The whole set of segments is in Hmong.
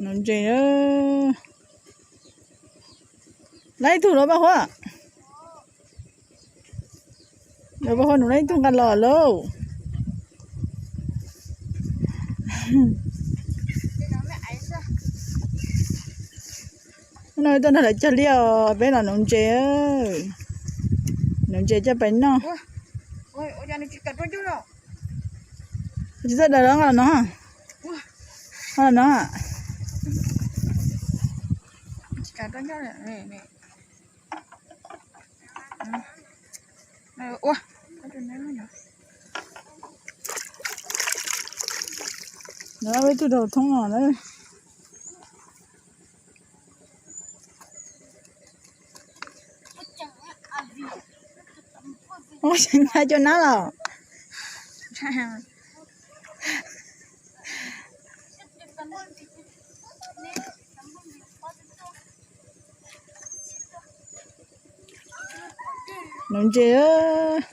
Nuv ntses. Laib ib tug los Paj Huab. Los Paj Huab, nuv laib ib tug nqa los lauj. Hnub no tuaj nrog lawv cog liaj os, peb los nuv ntses. Nuv ntses coj pais noj. Tsis txawj daws los no. No. No peb tug daus thoob no na. Ua, ntshai cov nab los. Nuv ntses.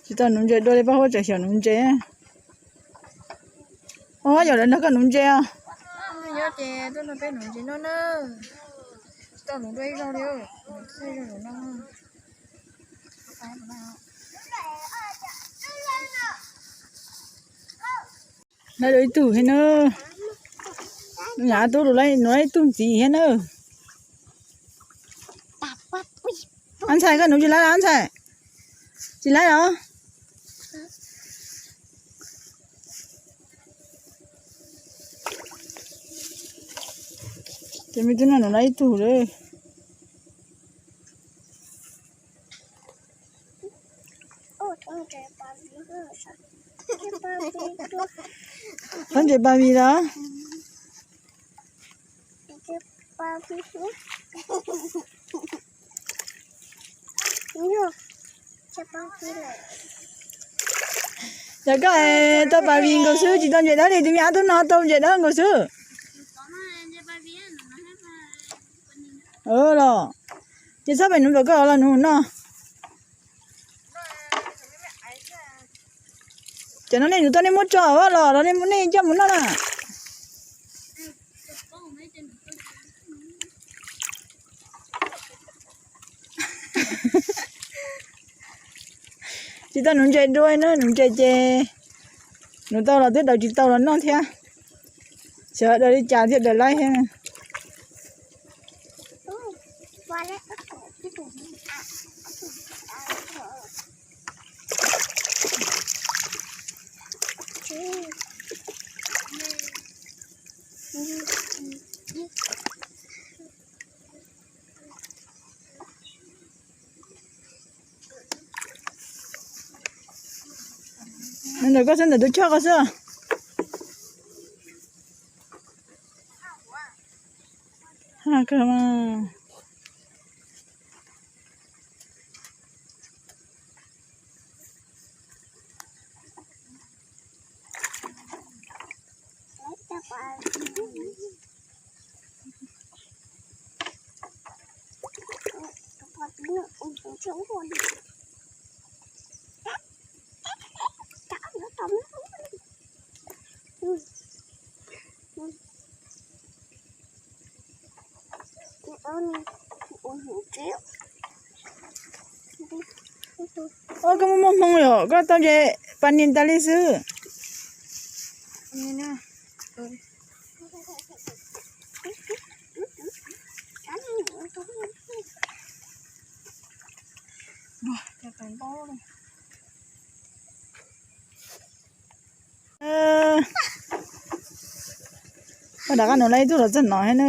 Tsis tau nuv ntses dua li, Paj Huab tseem xyaum nuv ntses. Ua, yog lawv nrog koj nuv ntses os. Nyob ces tuaj nrog peb nuv ntses noj na. Tsis tau nuv dua ib zaug li, nuv ib zaug no. Laib dua ib tug thiab na. Nyab tub los laib, nuv laib ib tug ntxiv thiab na. Ab ntxhais, koj nuv tsis laib los ab ntxhais? Tsis laib los? Ces me tub no nuv laib ib tug lawm. Txhob ntses pas vij los. Yog koj tau pas vij nkaus xwb, tsis tau ntses dawb li, tus me ab tub no tau ntses dawb nkaus xwb. Los, ces txhob pem nuv, kom koj los nuv no. Cov no nej nuv tau nej muab tso los, los nej coj mus noj na. Tsis tau nuv ntses dua na, nuv ntses ces nuv tau los twb daws, tsis tau los noj thiab. Xyov daws li cas thiaj daws laib thiab. Ntawm koj xwb, ntawm tus choj koj xwb. Ha kawg mas. Ua, koj muaj muaj hmoo yom, koj tau ntses pas nis tas li xwb. Koj rov qab nuv laib ib tug los txog no thiab na.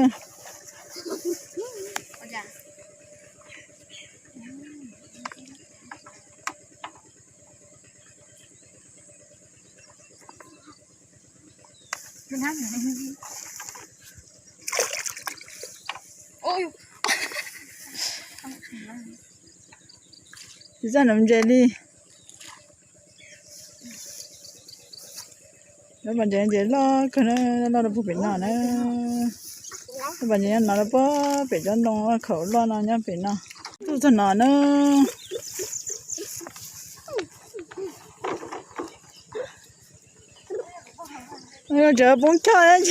Tsis txawj nuv ntses li. Lub pas ntses, ntses loj kawg na, loj rau puag pem no na. Lub pas ntses nyob no rau puag pem cov ntoo khaum loj no nyob pem no. Tuaj txog no na. Yus tseem poob choj,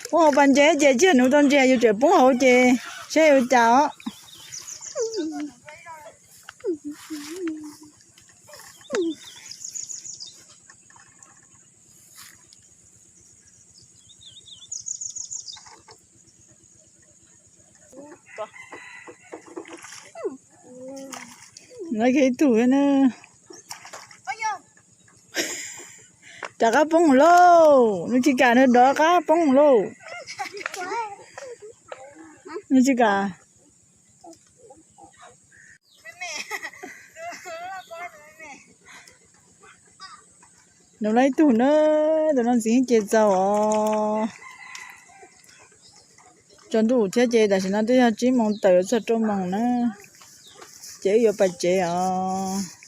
poob hauv pas ntses ces tsis yog nws tau ntsia, yus tseem poob hauv ces saib ua cas os. Lawv kiag ib tug na. Rov qab poob lauj, nws tsis kam, nws rov qab poob lauj. Nws tsis kam. Nws lawv ib tug na, tus no ntxiv ces txaus os. Tsaus ntuj thiab ces tam sim no twb yog tsib moos tawm yuav txog rau moos na, ces wb yuav pais tsev os.